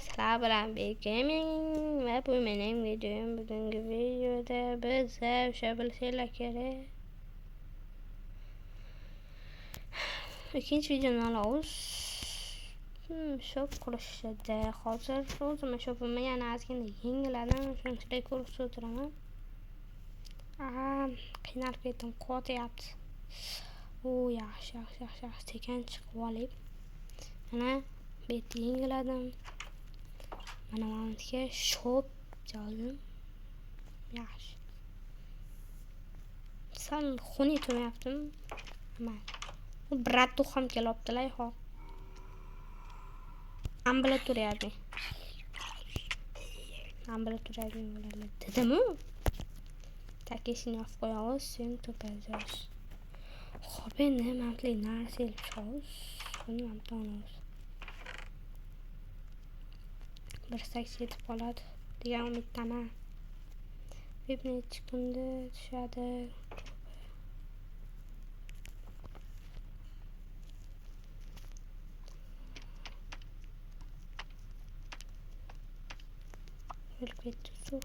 Sizlar bilan Big Gaming va bu mening videom. Bugungi videoda biz o'sha bilsanglar kerak. Ikkinchi videoni olamiz. Shop qurishida hozir o'zim shopimni yana ozgina yengiladim. Shuning uchun ko'rib o'tiraman. Qiynalib ketdim, qotyapti. U yaxshi, yaxshi, yaxshi, yaxshi tekan chiqib olib. Mana bet yengiladim. Mana mana shop yozdim. Yaxshi. Sal xunuk turmayaptim. Mayli. U brat ham kelyaptilar, hop. Ambulatoriyada. Ambulatoriyada bo'ladi. Dedim-u. Takishini yopib qo'yamiz, so'ng to'pazamiz. Xo'p, endi mana bu narsa ilib chiqamiz. Buni mana bu olamiz. Bir sakson yetib qoladi degan umiddaman. Bir necha kunda tushadi. O'lib ketdi suv.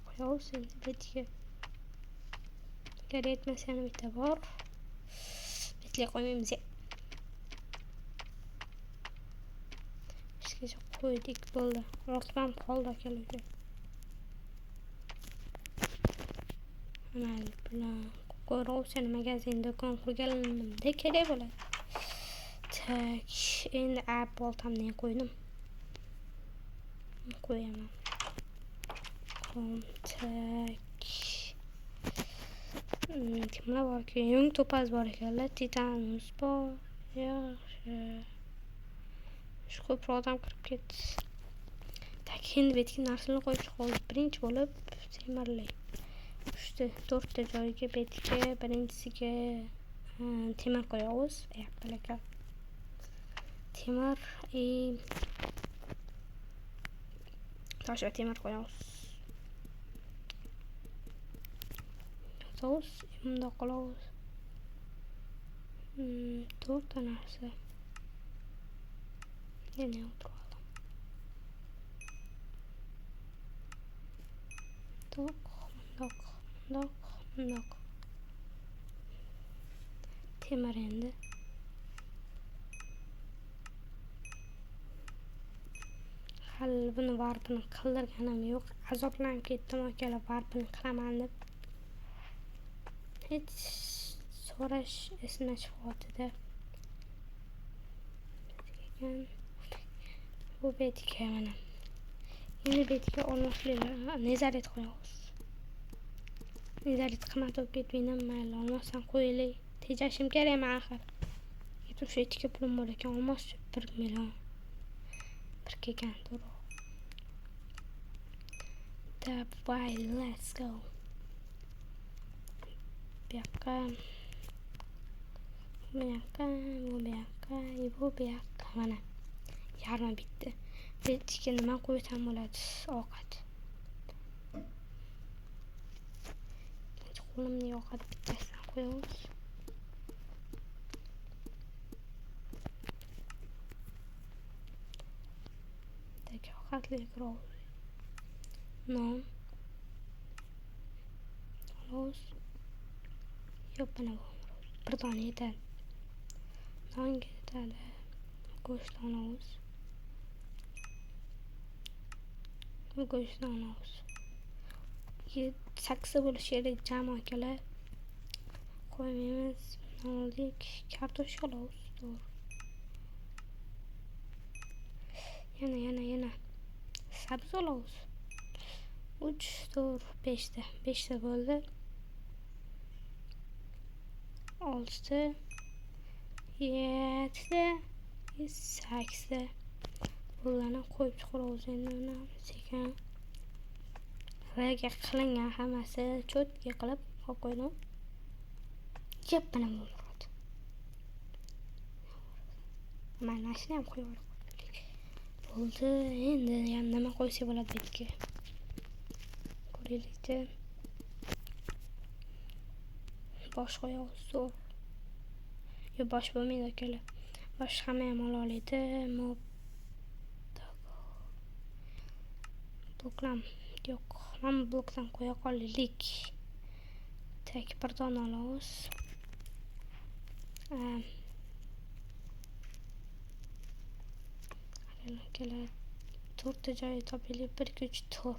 Qo'yamiz endi betiga. Agar yetmasa yana bitta bor. Betga qo'ymaymiz. Ishgacha qo'ydik, bo'ldi. Ortib ham qoldi akalar. Mayli, bilan ko'rib magazin do'kon qurganimda kerak bo'ladi. Tak, endi boltamni qo'ydim. Qo'yaman. Tak. Kimlar bor ekan? Yung topaz bor ekanlar, titanus bor. Yaxshi. Shu ko'proq odam kirib ketdi. Tak, endi bu yerga narsalarni qo'yib chiqamiz. Birinchi bo'lib temirli. 3ta, 4ta joyga betga birinchisiga temir qo'yamiz. Yapalaka. Temir tosh va temir qo'yamiz. Yozamiz, bundoq qilamiz. 4ta narsa. Yana o'tirib oldim. Bundoq, bundoq, bundoq, bundoq. Temir endi. Hali buni varpini qildirganim yo'q. Azoblanib ketdim akalar varpini qilaman deb. Hech so'rash esimdan chiqyapti-da. Bu betiga mana. Endi betiga olmosliklar nezaret qo'yamiz. Nezaret qimmat bo'lib ketmaydi, mayli, olmosdan qo'yaylik. Tejashim kerak man axir. 77 ga pulim bor ekan, olmos 1 million. Bir kelgan to'g'ri. Давай, let's go. Bu yoqqa, bu yoqqa, bu yoqqa, bu yoqqa mana. Yarmi bitdi. Betiga nima qo'ysam bo'ladi? Ovqat. Qo'limni ovqat bittasidan qo'yamiz. Tak, ovqatli kiramiz. Non. Olamiz. Yo'q, mana bu. Bir dona yetadi. Non ketadi. Go'sht olamiz. Bu go'shtni olamiz. 8 bo'lishi kerak jam akalar. Qo'ymaymiz. Oldik. Kartoshka olamiz, to'g'ri. Yana, yana, yana. Sabzi olamiz. 3, 4, 5 ta. 5 ta bo'ldi. 6 ta. 7 ta. 8 ta. Bularni qo'yib chiqaramiz endi uni sekin. Reja qilingan hammasi cho'tga qilib qo'yib qo'ydim. Yep, mana bu. Mana shuni ham qo'yib qo'ydik. Bo'ldi. Endi yana nima qo'ysak bo'ladi bu yerga? Ko'raylikda. Bosh qo'yamiz zo'r. Yo, bosh bo'lmaydi akalar. Bosh hamma ham ola oladi. Mob bloklam yo'q. Mana blokdan qo'ya qolaylik. Tak, bir dona olamiz. Akalar, to'rtta joyi topaylik. 1 2 3 4.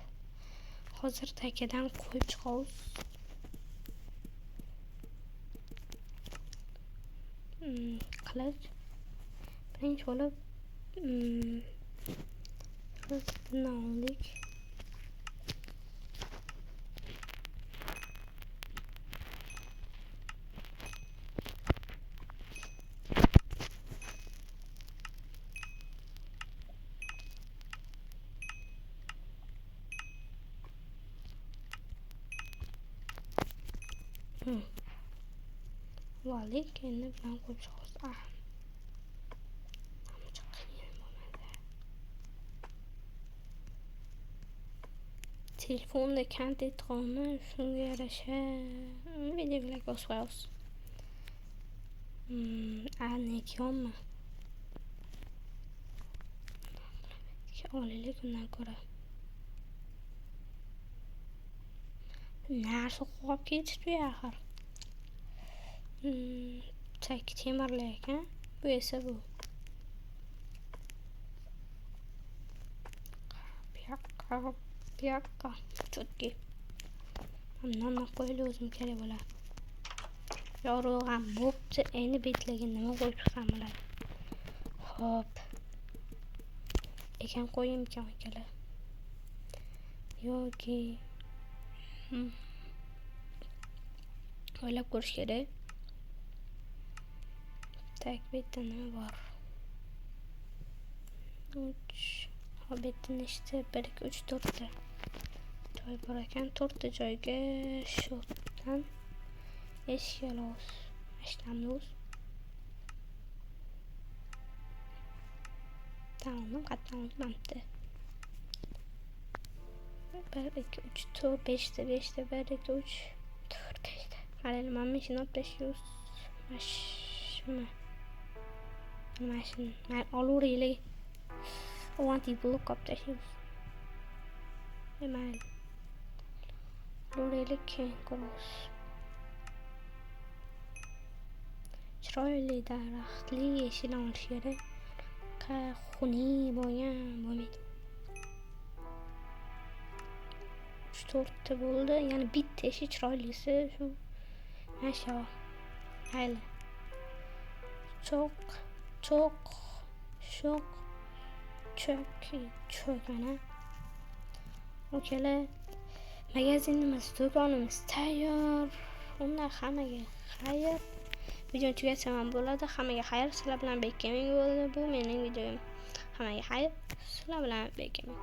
Hozir takadan qo'yib chiqamiz. Qilich. Birinchi bo'lib bundan oldik. Oldik, endi bilan qo'yib chiqamiz. Uncha qiyin bo'lmadi. Telefonda kontent qolmi, shunga yarasha videoga like bosib qo'yamiz. Nekyonmi? Olaylik undan ko'ra. Narsa qolib ketibdi axir. Tak, temirli ekan. Bu esa bu. Bu yoqqa. Cho'tki. Bundan qo'yili o'zim kerak bo'ladi. Yorug' ham bo'pti. Endi betlarga nima qo'yib chiqsam bo'ladi? Xo'p. Ekan qo'yaymikan akalar? Yoki o'ylab ko'rish kerak. Tak, bu yerda nima bor? 3. Hop, bu yerda nechta? 1 2 3 4 ta joy bor ekan. 4 ta joyga shu yerdan eshik olamiz. Eshitamiz. Tamam, qayerdan oldim? 1 2 3 4 5 ta 5 ta 1 2 3 4 5 ta. Qaranglar, mana shuni olib tashlaymiz. Mana shuni. Mana shuni. Mayli, olaveraylik. Anti blok olib tashlaymiz. Mayli. Olaveraylik, keyin ko'ramiz. Chiroyli daraxtli eshikdan olish kerak. Xunuk bo'lgan bo'lmaydi. 3 4 ta bo'ldi. Ya'ni bitta eshik chiroylisi shu. Mana shu. Mayli. Cho'q, cho'q, sho'q, cho'k, cho'k mana. Okalar, magazinimiz, do'konimiz tayyor. Unda hammaga xayr. Videoni tugatsam ham bo'ladi. Hammaga xayr. Sizlar bilan Bek Gaming bo'ldi. Bu mening videom. Hammaga xayr. Sizlar bilan Bek Gaming.